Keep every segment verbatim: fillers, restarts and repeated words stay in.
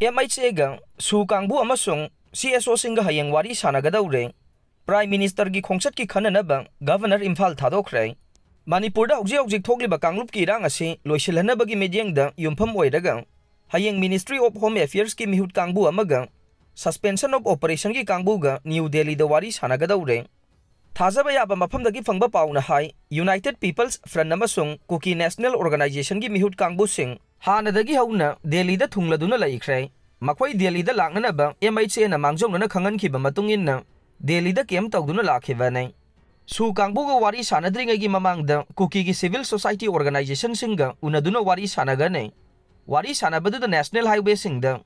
M H ꯑꯦꯒ, ꯁꯨ ꯀꯥꯡꯕꯨ ꯑꯃꯁꯨꯡ ꯁꯤ ꯑꯦꯁ ꯑꯣꯁꯤꯡꯒ ꯍꯌꯦꯡ ꯋꯥꯔꯤ ꯁꯥꯟꯅꯒꯗꯧꯔꯦ꯫ ꯄ꯭ꯔꯥꯏꯝ ꯃꯤꯅꯤꯁꯇꯔꯒꯤ ꯈꯣꯡꯆꯠꯀꯤ ꯈꯟꯅꯅꯕ ꯒꯚꯔꯅꯔ ꯏꯝꯐꯥꯜ ꯊꯥꯗꯣꯛꯈ꯭ꯔꯦ꯫ ꯃꯅꯤꯄꯨꯔꯗ ꯍꯧꯖꯤꯛ ꯍꯧꯖꯤꯛ ꯊꯣꯛꯂꯤꯕ ꯀꯥꯡꯂꯨꯞꯀꯤ ꯏꯔꯥꯡ ꯑꯁꯤ ꯂꯣꯏꯁꯤꯜꯍꯟꯅꯕꯒꯤ ꯃꯤꯠꯌꯦꯡꯗ ꯌꯨꯝꯐꯝ ꯑꯣꯏꯔꯒ ꯍꯌꯦꯡ Ministry of Home Affairsꯀꯤ ꯃꯤꯍꯨꯠ ꯀꯥꯡꯕꯨ ꯑꯃꯒ Suspension of Operationꯒꯤ ꯀꯥꯡꯕꯨꯒ ꯅ꯭ꯌꯨ ꯗꯦꯜꯂꯤꯗ ꯋꯥꯔꯤ ꯁꯥꯟꯅꯒꯗꯧꯔꯦ꯫ ꯊꯥꯖꯕ ꯌꯥꯕ ꯃꯐꯝꯗꯒꯤ ꯐꯪꯕ ꯄꯥꯎꯅ ꯍꯥꯏ, United People's Front ꯑꯃꯁꯨꯡ ꯀꯨꯀꯤ National Organizationꯒꯤ ꯃꯤꯍꯨꯠ ꯀꯥꯡꯕꯨꯁꯤꯡ ꯍꯥꯟꯅꯗꯒꯤ ꯍꯧꯅ ꯗꯦꯜꯂꯤꯗ ꯊꯨꯡꯂꯗꯨꯅ ꯂꯩꯈ꯭ꯔꯦ꯫ ꯃꯈꯣꯏ ꯗꯦꯜꯂꯤꯗ ꯂꯥꯛꯅꯅꯕ ꯑꯦꯝ ꯑꯩꯆ ꯑꯦꯅ ꯃꯥꯡꯖꯧꯅꯅ ꯈꯪꯍꯟꯈꯤꯕ ꯃꯇꯨꯡ ꯏꯟꯅ ꯗꯦꯜꯂꯤꯗ ꯀꯦꯝꯞ ꯇꯧꯗꯨꯅ ꯂꯥꯛꯈꯤꯕꯅꯤ꯫ ꯁꯨ ꯀꯥꯡꯕꯨꯒ ꯋꯥꯔꯤ ꯁꯥꯟꯅꯗ꯭ꯔꯤꯉꯩꯒꯤ ꯃꯃꯥꯡꯗ ꯀꯨꯀꯤꯒꯤ civil society organizationꯁꯤꯡꯒ ꯎꯅꯗꯨꯅ ꯋꯥꯔꯤ ꯁꯥꯟꯅꯒꯅꯤ꯫ ꯋꯥꯔꯤ ꯁꯥꯟꯅꯕꯗꯨꯗ national highwayꯁꯤꯡꯗ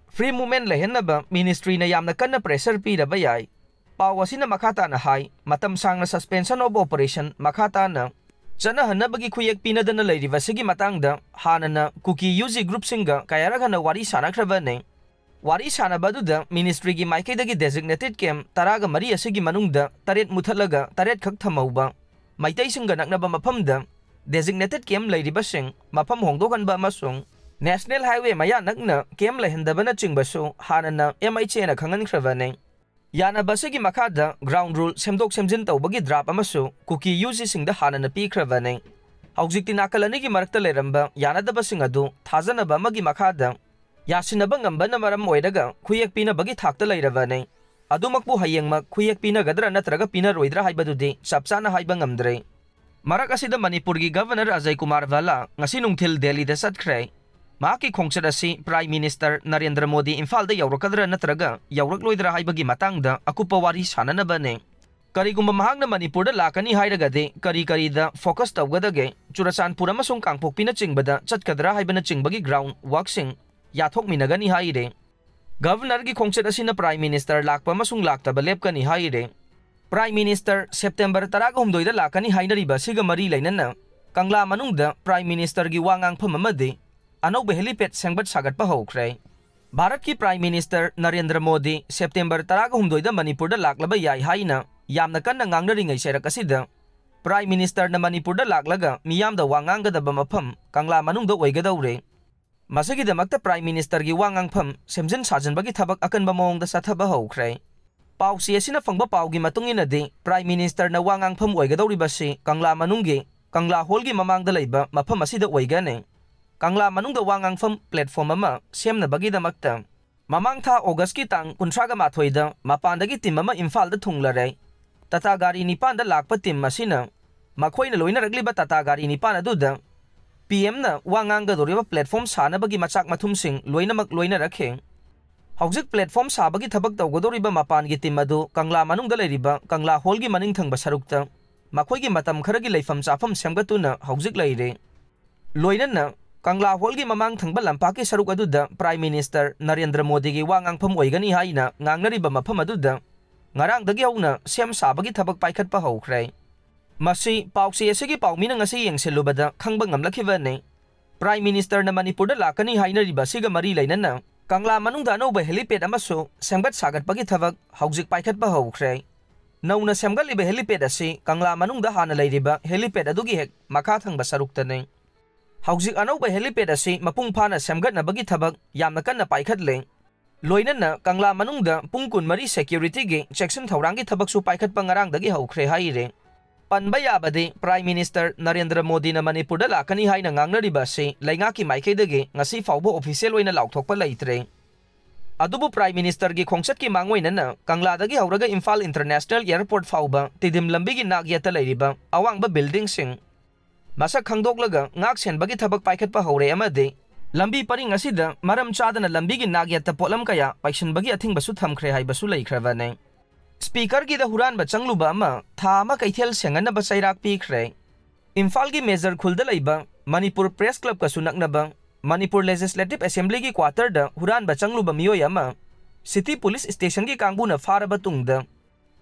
free movement ꯂꯩꯍꯟꯅꯕ ministryꯅ ꯌꯥꯝꯅ ꯀꯟꯅ pressure ꯄꯤꯔꯕ ꯌꯥꯏ꯫ ꯄꯥꯎ ꯑꯁꯤꯅ ꯃꯈꯥ ꯇꯥꯅ ꯍꯥꯏ, ꯃꯇꯝ ꯁꯥꯡꯅ Suspension of Operation ꯃꯈꯥ ꯇꯥꯅ ꯆꯠꯅꯍꯟꯅꯕꯒꯤ ꯈꯨꯌꯦꯛ ꯄꯤꯅꯗꯅ ꯂꯩꯔꯤꯕꯁꯤꯒꯤ ꯃꯇꯥꯡꯗ ꯍꯥꯟꯅꯅ ꯀꯨꯀꯤ ꯌꯨ ꯖꯤ group ꯁꯤꯡꯒ ꯀꯌꯥꯔꯛ ꯍꯟꯅ ꯋꯥꯔꯤ ꯁꯥꯟꯅꯈ꯭ꯔꯕꯅꯤ꯫ ꯋꯥꯔꯤ ꯁꯥꯟꯅꯕ ꯑꯗꯨꯗ ministryꯒꯤ ꯃꯥꯏꯀꯩꯗꯒꯤ designated camp ꯇꯔꯥꯒ ꯃꯔꯤ ꯑꯁꯤꯒꯤ ꯃꯅꯨꯡꯗ ꯇꯔꯦꯠ ꯃꯨꯊꯠꯂꯒ ꯇꯔꯦꯠ ꯈꯛ ꯊꯝꯍꯧꯕ, ꯃꯩꯇꯩꯁꯤꯡꯒ ꯅꯛꯅꯕ ꯃꯐꯝꯗ designated camp ꯂꯩꯔꯤꯕꯁꯤꯡ ꯃꯐꯝ ꯍꯣꯡꯗꯣꯛꯍꯟꯕ ꯑꯃꯁꯨꯡ national highway ꯃꯌꯥ ꯅꯛꯅ camp ꯂꯩꯍꯟꯗꯕꯅꯆꯤꯡꯕꯁꯨ ꯍꯥꯟꯅꯅ ꯑꯦꯝ ꯑꯩꯆ ꯑꯦꯅ ꯈꯪꯍꯟꯈ꯭ꯔꯕꯅꯤ꯫ ꯌꯥꯅꯕ ꯑꯁꯤꯒꯤ ꯃꯈꯥꯗ ground rule ꯁꯦꯝꯗꯣꯛ ꯁꯦꯝꯖꯤꯟ ꯇꯧꯕꯒꯤ draft ꯑꯃꯁꯨ ꯀꯨꯀꯤ ꯌꯨ ꯖꯤꯁꯤꯡꯗ ꯍꯥꯟꯅꯅ ꯄꯤꯈ꯭ꯔꯕꯅꯤ꯫ ꯍꯧꯖꯤꯛꯇꯤ ꯅꯥꯀꯜ ꯑꯅꯤꯒꯤ ꯃꯔꯛꯇ ꯂꯩꯔꯝꯕ ꯌꯥꯅꯗꯕꯁꯤꯡ ꯑꯗꯨ ꯊꯥꯖꯅꯕ ꯑꯃꯒꯤ ꯃꯈꯥꯗ ꯌꯥꯁꯤꯟꯅꯕ ꯉꯝꯕꯅ ꯃꯔꯝ ꯑꯣꯏꯔꯒ ꯈꯨꯌꯦꯛ ꯄꯤꯅꯕꯒꯤ ꯊꯥꯛꯇ ꯂꯩꯔꯕꯅꯤ꯫ ꯑꯗꯨꯃꯛꯄꯨ ꯍꯌꯦꯡꯃꯛ ꯈꯨꯌꯦꯛ ꯄꯤꯅꯒꯗ꯭ꯔꯥ ꯅꯠꯇ꯭ꯔꯒ ꯄꯤꯅꯔꯣꯏꯗ꯭ꯔꯥ ꯍꯥꯏꯕꯗꯨꯗꯤ ꯆꯞ ꯆꯥꯅ ꯍꯥꯏꯕ ꯉꯝꯗ꯭ꯔꯦ꯫ ꯃꯔꯛ ꯑꯁꯤꯗ ꯃꯅꯤꯄꯨꯔꯒꯤ ꯒꯚꯔꯅꯔ ꯑꯖꯌ ꯀꯨꯃꯥꯔ ꯚꯜꯂꯥ ꯉꯁꯤ ꯅꯨꯡꯊꯤꯜ ꯗꯦꯜꯂꯤꯗ ꯆꯠꯈ꯭ꯔꯦ꯫ ꯃꯍꯥꯛꯀꯤ ꯈꯣꯡꯆꯠ ꯑꯁꯤ ꯄ꯭ꯔꯥꯏꯝ ꯃꯤꯅꯤꯁꯇꯔ ꯅꯔꯦꯟꯗ꯭ꯔ ꯃꯣꯗꯤ ꯏꯝꯐꯥꯜꯗ ꯌꯧꯔꯛꯀꯗ꯭ꯔꯥ ꯅꯠꯇ꯭ꯔꯒ ꯌꯧꯔꯛꯂꯣꯏꯗ꯭ꯔꯥ ꯍꯥꯏꯕꯒꯤ ꯃꯇꯥꯡꯗ ꯑꯀꯨꯞꯄ ꯋꯥꯔꯤ ꯁꯥꯟꯅꯅꯕꯅꯤ꯫ ꯀꯔꯤꯒꯨꯝꯕ ꯃꯍꯥꯛꯅ ꯃꯅꯤꯄꯨꯔꯗ ꯂꯥꯛꯀꯅꯤ ꯍꯥꯏꯔꯒꯗꯤ ꯀꯔꯤ ꯀꯔꯤꯗ focus ꯇꯧꯒꯗꯒꯦ, ꯆꯨꯔꯆꯥꯟꯄꯨꯔ ꯑꯃꯁꯨꯡ ꯀꯥꯡꯄꯣꯛꯄꯤꯅꯆꯤꯡꯕꯗ ꯆꯠꯀꯗ꯭ꯔꯥ ꯍꯥꯏꯕꯅꯆꯤꯡꯕꯒꯤ ground workꯁꯤꯡ ꯌꯥꯊꯣꯛꯃꯤꯟꯅꯒꯅꯤ ꯍꯥꯏꯔꯦ꯫ ꯒꯚꯔꯅꯔꯒꯤ ꯈꯣꯡꯆꯠ ꯑꯁꯤꯅ ꯄ꯭ꯔꯥꯏꯝ ꯃꯤꯅꯤꯁꯇꯔ ꯂꯥꯛꯄ ꯑꯃꯁꯨꯡ ꯂꯥꯛꯇꯕ ꯂꯦꯞꯀꯅꯤ ꯍꯥꯏꯔꯦ꯫ ꯄ꯭ꯔꯥꯏꯝ ꯃꯤꯅꯤꯁꯇꯔ ꯁꯦꯞꯇꯦꯝꯕꯔ ꯇꯔꯥꯒ ꯍꯨꯝꯗꯣꯏꯗ ꯂꯥꯛꯀꯅꯤ ꯍꯥꯏꯅꯔꯤꯕ ꯑꯁꯤꯒ ꯃꯔꯤ ꯂꯩꯅꯅ ꯀꯪꯂꯥ ꯃꯅꯨꯡꯗ ꯄ꯭ꯔꯥꯏꯝ ꯃꯤꯅꯤꯁꯇꯔꯒꯤ ꯋꯥ ꯉꯥꯡꯐꯝ ꯑꯃꯗꯤ ꯑꯅꯧꯕ helipad ꯁꯦꯝꯒꯠ ꯁꯥꯒꯠꯄ ꯍꯧꯈ꯭ꯔꯦ꯫ ꯚꯥꯔꯠꯀꯤ prime minister Narendra Modi September ꯇꯔꯥꯒ ꯍꯨꯝꯗꯣꯏꯗ ꯃꯅꯤꯄꯨꯔꯗ ꯂꯥꯛꯂꯕ ꯌꯥꯏ ꯍꯥꯏꯅ ꯌꯥꯝꯅ ꯀꯟꯅ ꯉꯥꯡꯅꯔꯤꯉꯩ ꯆꯩꯔꯛ ꯑꯁꯤꯗ ꯄ꯭ꯔꯥꯏꯝ ꯃꯤꯅꯤꯁꯇꯔꯅ ꯃꯅꯤꯄꯨꯔꯗ ꯂꯥꯛꯂꯒ ꯃꯤꯌꯥꯝꯗ ꯋꯥ ꯉꯥꯡꯒꯗꯕ ꯃꯐꯝ ꯀꯪꯂꯥ ꯃꯅꯨꯡꯗ ꯑꯣꯏꯒꯗꯧꯔꯦ꯫ ꯃꯁꯤꯒꯤꯗꯃꯛꯇ Prime Ministerꯒꯤ ꯋꯥ ꯉꯥꯡꯐꯝ ꯁꯦꯝꯖꯤꯟ ꯁꯥꯖꯤꯟꯕꯒꯤ ꯊꯕꯛ ꯑꯀꯟꯕ ꯃꯑꯣꯡꯗ ꯆꯠꯊꯕ ꯍꯧꯈ꯭ꯔꯦ꯫ ꯄꯥꯎꯆꯦ ꯑꯁꯤꯅ ꯐꯪꯕ ꯄꯥꯎꯒꯤ ꯃꯇꯨꯡ ꯏꯟꯅꯗꯤ, Prime Ministerꯅ ꯋꯥ ꯉꯥꯡꯐꯝ ꯑꯣꯏꯒꯗꯧꯔꯤꯕꯁꯤ ꯀꯪꯂꯥ ꯃꯅꯨꯡꯒꯤ ꯀꯪꯂꯥ ꯍꯣꯜꯒꯤ ꯃꯃꯥꯡꯗ ꯂꯩꯕ ꯃꯐꯝ ꯑꯁꯤꯗ ꯑꯣꯏꯒꯅꯤ꯫ ꯀꯪꯂꯥ ꯃꯅꯨꯡꯗ ꯋꯥ ꯉꯥꯡꯐꯝ platform ꯑꯃ ꯁꯦꯝꯅꯕꯒꯤꯗꯃꯛꯇ ꯃꯃꯥꯡ ꯊꯥ Augustꯀꯤ ꯇꯥꯡ ꯀꯨꯟꯊ꯭ꯔꯥꯒ ꯃꯥꯊꯣꯏꯗ ꯃꯄꯥꯟꯗꯒꯤ team ꯑꯃ ꯏꯝꯐꯥꯜꯗ ꯊꯨꯡꯂꯔꯦ꯫ ꯇꯥꯇꯥ ꯒꯥꯔꯤ ꯅꯤꯄꯥꯟꯗ ꯂꯥꯛꯄ team ꯑꯁꯤꯅ ꯃꯈꯣꯏꯅ ꯂꯣꯏꯅꯔꯛꯂꯤꯕ ꯇꯥꯇꯥ ꯒꯥꯔꯤ ꯅꯤꯄꯥꯟ ꯑꯗꯨꯗ PMꯅ ꯋꯥ ꯉꯥꯡꯒꯗꯧꯔꯤꯕ platform ꯁꯥꯅꯕꯒꯤ ꯃꯆꯥꯛ ꯃꯊꯨꯝꯁꯤꯡ ꯂꯣꯏꯅꯃꯛ ꯂꯣꯏꯅꯔꯛꯈꯤ꯫ ꯍꯧꯖꯤꯛ platform ꯁꯥꯕꯒꯤ ꯊꯕꯛ ꯇꯧꯒꯗꯧꯔꯤꯕ ꯃꯄꯥꯟꯒꯤ team ꯑꯗꯨ ꯀꯪꯂꯥ ꯃꯅꯨꯡꯗ ꯂꯩꯔꯤꯕ ꯀꯪꯂꯥ ꯍꯣꯜꯒꯤ ꯃꯅꯤꯡ ꯊꯪꯕ ꯁꯔꯨꯛꯇ ꯃꯈꯣꯏꯒꯤ ꯃꯇꯝ ꯈꯔꯒꯤ ꯂꯩꯐꯝ ꯆꯥꯐꯝ ꯁꯦꯝꯒꯠꯇꯨꯅ ꯍꯧꯖꯤꯛ ꯂꯩꯔꯤ꯫ ꯂꯣꯏꯅꯅ ꯀꯪꯂꯥ ꯍꯣꯜꯒꯤ ꯃꯃꯥꯡ ꯊꯪꯕ ꯂꯝꯄꯥꯛꯀꯤ ꯁꯔꯨꯛ ꯑꯗꯨꯗ Prime Minister ꯅꯔꯦꯟꯗ꯭ꯔ ꯃꯣꯗꯤꯒꯤ ꯋꯥ ꯉꯥꯡꯐꯝ ꯑꯣꯏꯒꯅꯤ ꯍꯥꯏꯅ ꯉꯥꯡꯅꯔꯤꯕ ꯃꯐꯝ ꯑꯗꯨꯗ ꯉꯔꯥꯡꯗꯒꯤ ꯍꯧꯅ ꯁꯦꯝ ꯁꯥꯕꯒꯤ ꯊꯕꯛ ꯄꯥꯏꯈꯠꯄ ꯍꯧꯈ꯭ꯔꯦ꯫ ꯃꯁꯤ ꯄꯥꯎꯆꯦ ꯑꯁꯤꯒꯤ ꯄꯥꯎꯃꯤꯅ ꯉꯁꯤ ꯌꯦꯡꯁꯤꯜꯂꯨꯕꯗ ꯈꯪꯕ ꯉꯝꯂꯛꯈꯤꯕꯅꯤ꯫ Prime Ministerꯅ ꯃꯅꯤꯄꯨꯔꯗ ꯂꯥꯛꯀꯅꯤ ꯍꯥꯏꯅꯔꯤꯕ ꯑꯁꯤꯒ ꯃꯔꯤ ꯂꯩꯅꯅ ꯀꯪꯂꯥ ꯃꯅꯨꯡꯗ ꯑꯅꯧꯕ helipad ꯑꯃꯁꯨ ꯁꯦꯝꯒꯠ ꯁꯥꯒꯠꯄꯒꯤ ꯊꯕꯛ ꯍꯧꯖꯤꯛ ꯄꯥꯏꯈꯠꯄ ꯍꯧꯈ꯭ꯔꯦ꯫ ꯅꯧꯅ ꯁꯦꯝꯒꯠꯂꯤꯕ helipad ꯑꯁꯤ ꯀꯪꯂꯥ ꯃꯅꯨꯡꯗ ꯍꯥꯟꯅ ꯂꯩꯔꯤꯕ helipad ꯑꯗꯨꯒꯤ ꯍꯦꯛ ꯃꯈꯥ ꯊꯪꯕ ꯁꯔꯨꯛꯇꯅꯤ꯫ ꯍꯧꯖꯤꯛ ꯑꯅꯧꯕ helipad ꯑꯁꯤ ꯃꯄꯨꯡ ꯐꯥꯅ ꯁꯦꯝꯒꯠꯅꯕꯒꯤ ꯊꯕꯛ ꯌꯥꯝꯅ ꯀꯟꯅ ꯄꯥꯏꯈꯠꯂꯦ꯫ ꯂꯣꯏꯅꯅ ꯀꯪꯂꯥ ꯃꯅꯨꯡꯗ ꯄꯨꯡ ꯀꯨꯟꯃꯔꯤ securityꯒꯤ ꯆꯦꯛꯁꯤꯟ ꯊꯧꯔꯥꯡꯒꯤ ꯊꯕꯛꯁꯨ ꯄꯥꯏꯈꯠꯄ ꯉꯔꯥꯡꯗꯒꯤ ꯍꯧꯈ꯭ꯔꯦ ꯍꯥꯏꯔꯦ꯫ ꯄꯟꯕ ꯌꯥꯕꯗꯤ, Prime Minister ꯅꯔꯦꯟꯗ꯭ꯔ ꯃꯣꯗꯤꯅ ꯃꯅꯤꯄꯨꯔꯗ ꯂꯥꯛꯀꯅꯤ ꯍꯥꯏꯅ ꯉꯥꯡꯅꯔꯤꯕ ꯑꯁꯤ ꯂꯩꯉꯥꯛꯀꯤ ꯃꯥꯏꯀꯩꯗꯒꯤ ꯉꯁꯤ ꯐꯥꯎꯕ official ꯑꯣꯏꯅ ꯂꯥꯎꯊꯣꯛꯄ ꯂꯩꯇ꯭ꯔꯦ꯫ ꯑꯗꯨꯕꯨ Prime Ministerꯒꯤ ꯈꯣꯡꯆꯠꯀꯤ ꯃꯥꯡꯑꯣꯏꯅꯅ ꯀꯪꯂꯥꯗꯒꯤ ꯍꯧꯔꯒ ꯏꯝꯐꯥꯜ International Airport ꯐꯥꯎꯕ ꯇꯤꯗꯤꯝ ꯂꯝꯕꯤꯒꯤ ꯅꯥꯛ ꯌꯦꯠꯇ ꯂꯩꯔꯤꯕ ꯑꯋꯥꯡꯕ buildingꯁꯤꯡ ꯃꯁꯛ ꯈꯪꯗꯣꯛꯂꯒ ꯉꯥꯛ ꯁꯦꯟꯕꯒꯤ ꯊꯕꯛ ꯄꯥꯏꯈꯠꯄ ꯍꯧꯔꯦ ꯑꯃꯗꯤ ꯂꯝꯕꯤ ꯄꯔꯤꯡ ꯑꯁꯤꯗ ꯃꯔꯝ ꯆꯥꯗꯅ ꯂꯝꯕꯤꯒꯤ ꯅꯥꯛ ꯌꯦꯠꯇ ꯄꯣꯠꯂꯝ ꯀꯌꯥ ꯄꯩꯁꯤꯟꯕꯒꯤ ꯑꯊꯤꯡꯕꯁꯨ ꯊꯝꯈ꯭ꯔꯦ ꯍꯥꯏꯕꯁꯨ ꯂꯩꯈ꯭ꯔꯕꯅꯤ꯫ Speakerꯒꯤꯗ ꯍꯨꯔꯥꯟꯕ ꯆꯪꯂꯨꯕ ꯑꯃ ꯊꯥ ꯑꯃ ꯀꯩꯊꯦꯜ ꯁꯦꯡꯍꯟꯅꯕ ꯆꯩꯔꯥꯛ ꯄꯤꯈ꯭ꯔꯦ꯫ ꯏꯝꯐꯥꯜꯒꯤ ꯃꯦꯖꯔ ꯈꯨꯜꯗ ꯂꯩꯕ ꯃꯅꯤꯄꯨꯔ Press Clubꯀꯁꯨ ꯅꯛꯅꯕ ꯃꯅꯤꯄꯨꯔ Legislative Assemblyꯒꯤ quarterꯗ ꯍꯨꯔꯥꯟꯕ ꯆꯪꯂꯨꯕ ꯃꯤꯑꯣꯏ ꯑꯃ City Police Stationꯒꯤ ꯀꯥꯡꯕꯨꯅ ꯐꯥꯔꯕ ꯇꯨꯡꯗ,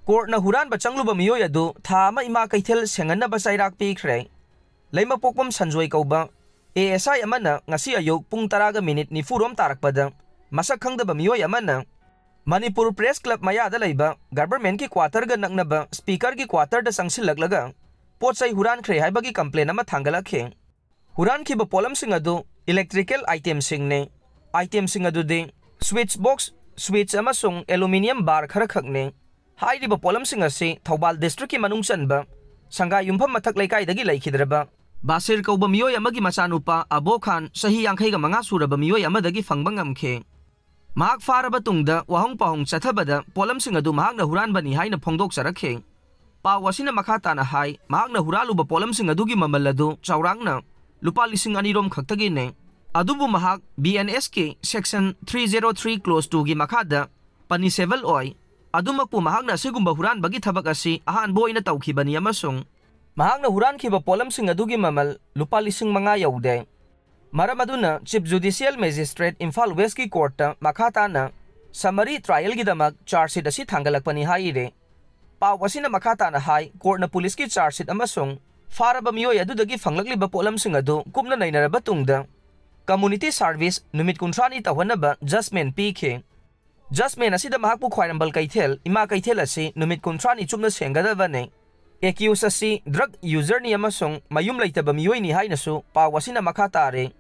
courtꯅ ꯍꯨꯔꯥꯟꯕ ꯆꯪꯂꯨꯕ ꯃꯤꯑꯣꯏ ꯑꯗꯨ ꯊꯥ ꯑꯃ ꯏꯃꯥ ꯀꯩꯊꯦꯜ ꯁꯦꯡꯍꯟꯅꯕ ꯆꯩꯔꯥꯛ ꯄꯤꯈ꯭ꯔꯦ꯫ ꯂꯩꯃꯄꯣꯛꯄꯝ ꯁꯟꯖꯣꯏ ꯀꯧꯕ ASI ꯑꯃꯅ ꯉꯁꯤ ꯑꯌꯨꯛ ꯄꯨꯡ ꯇꯔꯥꯒ ꯃꯤꯅꯤꯠ ꯅꯤꯐꯨ ꯔꯣꯝ ꯇꯥꯔꯛꯄꯗ ꯃꯁꯛ ꯈꯪꯗꯕ ꯃꯤꯑꯣꯏ ꯑꯃꯅ ꯃꯅꯤꯄꯨꯔ Press Club ꯃꯌꯥꯗ ꯂꯩꯕ governmentꯀꯤ quarterꯒ ꯅꯛꯅꯕ Speakerꯒꯤ quarterꯗ ꯆꯪꯁꯤꯜꯂꯛꯂꯒ ꯄꯣꯠ ꯆꯩ ꯍꯨꯔꯥꯟꯈ꯭ꯔꯦ ꯍꯥꯏꯕꯒꯤ complain ꯑꯃ ꯊꯥꯡꯒꯠꯂꯛꯈꯤ꯫ ꯍꯨꯔꯥꯟꯈꯤꯕ ꯄꯣꯠꯂꯝꯁꯤꯡ ꯑꯗꯨ electrical itemꯁꯤꯡꯅꯤ꯫ Itemꯁꯤꯡ ꯑꯗꯨꯗꯤ switch box, switch ꯑꯃꯁꯨꯡ aluminium bar ꯈꯔꯈꯛꯅꯤ꯫ ꯍꯥꯏꯔꯤꯕ ꯄꯣꯠꯂꯝꯁꯤꯡ ꯑꯁꯤ ꯊꯧꯕꯥꯜ districtꯀꯤ ꯃꯅꯨꯡ ꯆꯟꯕ ꯁꯪꯒꯥꯏ ꯌꯨꯝꯐꯝ ꯃꯊꯛ ꯂꯩꯀꯥꯏꯗꯒꯤ ꯂꯩꯈꯤꯗ꯭ꯔꯕ ꯕꯥꯁꯤꯔ ꯀꯧꯕ ꯃꯤꯑꯣꯏ ꯑꯃꯒꯤ ꯃꯆꯥꯅꯨꯄꯥ ꯑꯕꯣ ꯈꯥꯟ, ꯆꯍꯤ ꯌꯥꯡꯈꯩꯒ ꯃꯉꯥ ꯁꯨꯔꯕ ꯃꯤꯑꯣꯏ ꯑꯃꯗꯒꯤ ꯐꯪꯕ ꯉꯝꯈꯤ꯫ ꯃꯍꯥꯛ ꯐꯥꯔꯕ ꯇꯨꯡꯗ ꯋꯥꯍꯪ ꯄꯥꯎꯍꯪ ꯆꯠꯊꯕꯗ ꯄꯣꯠꯂꯝꯁꯤꯡ ꯑꯗꯨ ꯃꯍꯥꯛꯅ ꯍꯨꯔꯥꯟꯕꯅꯤ ꯍꯥꯏꯅ ꯐꯣꯡꯗꯣꯛꯆꯔꯛꯈꯤ꯫ ꯄꯥꯎ ꯑꯁꯤꯅ ꯃꯈꯥ ꯇꯥꯅ ꯍꯥꯏ, ꯃꯍꯥꯛꯅ ꯍꯨꯔꯥꯜꯂꯨꯕ ꯄꯣꯠꯂꯝꯁꯤꯡ ꯑꯗꯨꯒꯤ ꯃꯃꯜ ꯑꯗꯨ ꯆꯥꯎꯔꯥꯛꯅ ꯂꯨꯄꯥ ꯂꯤꯁꯤꯡ ꯑꯅꯤ ꯔꯣꯝ ꯈꯛꯇꯒꯤꯅꯤ꯫ ꯑꯗꯨꯕꯨ ꯃꯍꯥꯛ B N Sꯀꯤ section three zero three clause twoꯒꯤ ꯃꯈꯥꯗ punishable ꯑꯣꯏ꯫ ꯑꯗꯨꯃꯛꯄꯨ ꯃꯍꯥꯛꯅ ꯑꯁꯤꯒꯨꯝꯕ ꯍꯨꯔꯥꯟꯕꯒꯤ ꯊꯕꯛ ꯑꯁꯤ ꯑꯍꯥꯟꯕ ꯑꯣꯏꯅ ꯇꯧꯈꯤꯕꯅꯤ ꯑꯃꯁꯨꯡ ꯃꯍꯥꯛꯅ ꯍꯨꯔꯥꯟꯈꯤꯕ ꯄꯣꯠꯂꯝꯁꯤꯡ ꯑꯗꯨꯒꯤ ꯃꯃꯜ ꯂꯨꯄꯥ ꯂꯤꯁꯤꯡ ꯃꯉꯥ ꯌꯧꯗꯦ꯫ ꯃꯔꯝ ꯑꯗꯨꯅ Chief Judicial Magistrate ꯏꯝꯐꯥꯜ Westꯀꯤ courtꯇ ꯃꯈꯥ ꯇꯥꯅ summary trialꯒꯤꯗꯃꯛ charge sheet ꯑꯁꯤ ꯊꯥꯡꯒꯠꯂꯛꯄꯅꯤ ꯍꯥꯏꯔꯤ꯫ ꯄꯥꯎ ꯑꯁꯤꯅ ꯃꯈꯥ ꯇꯥꯅ ꯍꯥꯏ, courtꯅ ꯄꯨꯂꯤꯁꯀꯤ charge sheet ꯑꯃꯁꯨꯡ ꯐꯥꯔꯕ ꯃꯤꯑꯣꯏ ꯑꯗꯨꯗꯒꯤ ꯐꯪꯂꯛꯂꯤꯕ ꯄꯣꯠꯂꯝꯁꯤꯡ ꯑꯗꯨ ꯀꯨꯞꯅ ꯅꯩꯅꯔꯕ ꯇꯨꯡꯗ community service ꯅꯨꯃꯤꯠ ꯀꯨꯟꯊ꯭ꯔꯥꯅꯤ ꯇꯧꯍꯟꯅꯕ judgment ꯄꯤꯈꯤ꯫ Judgment ꯑꯁꯤꯗ ꯃꯍꯥꯛꯄꯨ ꯈ꯭ꯋꯥꯏꯔꯝꯕꯜ ꯀꯩꯊꯦꯜ, ꯏꯃꯥ ꯀꯩꯊꯦꯜ ꯑꯁꯤ ꯅꯨꯃꯤꯠ ꯀꯨꯟꯊ꯭ꯔꯥꯅꯤ ꯆꯨꯞꯅ ꯁꯦꯡꯒꯗꯕꯅꯤ꯫ Accused ꯑꯁꯤ drug userꯅꯤ ꯑꯃꯁꯨꯡ ꯃꯌꯨꯝ ꯂꯩꯇꯕ ꯃꯤꯑꯣꯏꯅꯤ ꯍꯥꯏꯅꯁꯨ ꯄꯥꯎ ꯑꯁꯤꯅ ꯃꯈꯥ ꯇꯥꯔꯤ꯫